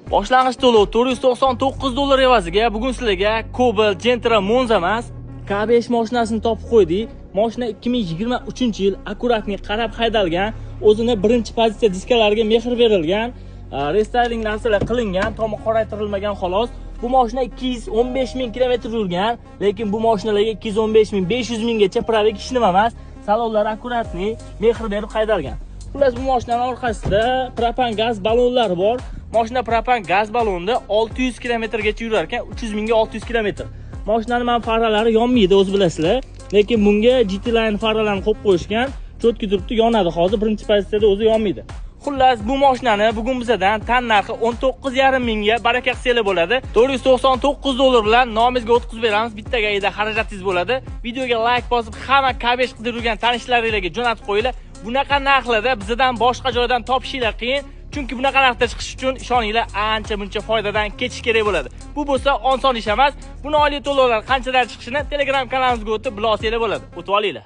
Boshlang'ich to'lov $499 evaziga bugun sizlarga Cobalt, Gentra, Monza emas, K5 mashinasini topib qo'ydik. Mashina 2023-yil, аккуратный qarab haydalgan, o'zini birinchi pozitsiya diskalariga mehr berilgan, рестайлинг narsalar qilingan, tomi qoraytirilmagan xolos. Bu mashina 215 ming kilometr yurgan, lekin bu mashinalarga 215 ming, 500 minggacha пробег hech nima emas. Salonlar аккуратный, mehr berib haydalgan. Xullas, bu mashinaning orqasida propan gaz ballonlari bor. Mashina propan gaz ballonida 600 kilometrgacha yurar ekan, 300 mingga 600 kilometr. Mashinani mana faralari yonmaydi, o'zi bilasizlar. Lekin bunga GT Line faralarni qo'yib qo'yishgan, чётко turibdi, yonadi hozir, birinchi pozitsiyada o'zi yonmaydi. Xullas, bu mashinani bugun bizadan tan narxi 19,5 mingga baraka qilsanglar bo'ladi. $499 bilan nomingizga o'tkazib beramiz, bitta ГАИ da xarajatingiz bo'ladi. Videoga like bosib, hamma K5 qidirib yurgan tanishlaringizga jo'natib qo'yinglar. Bunaqa narxlarda bizdan boshqa joydan topishinglar qiyin. Chunki bunaqa narxda chiqish uchun ishoninglar, ancha muncha foydadan ketish kerak bo'ladi. Bu bo'lsa oson ish emas. Buni oylik to'lovlar qanchadan chiqishini Telegram kanalimizga o'tib bila olsanglar bo'ladi. O'tib olinglar.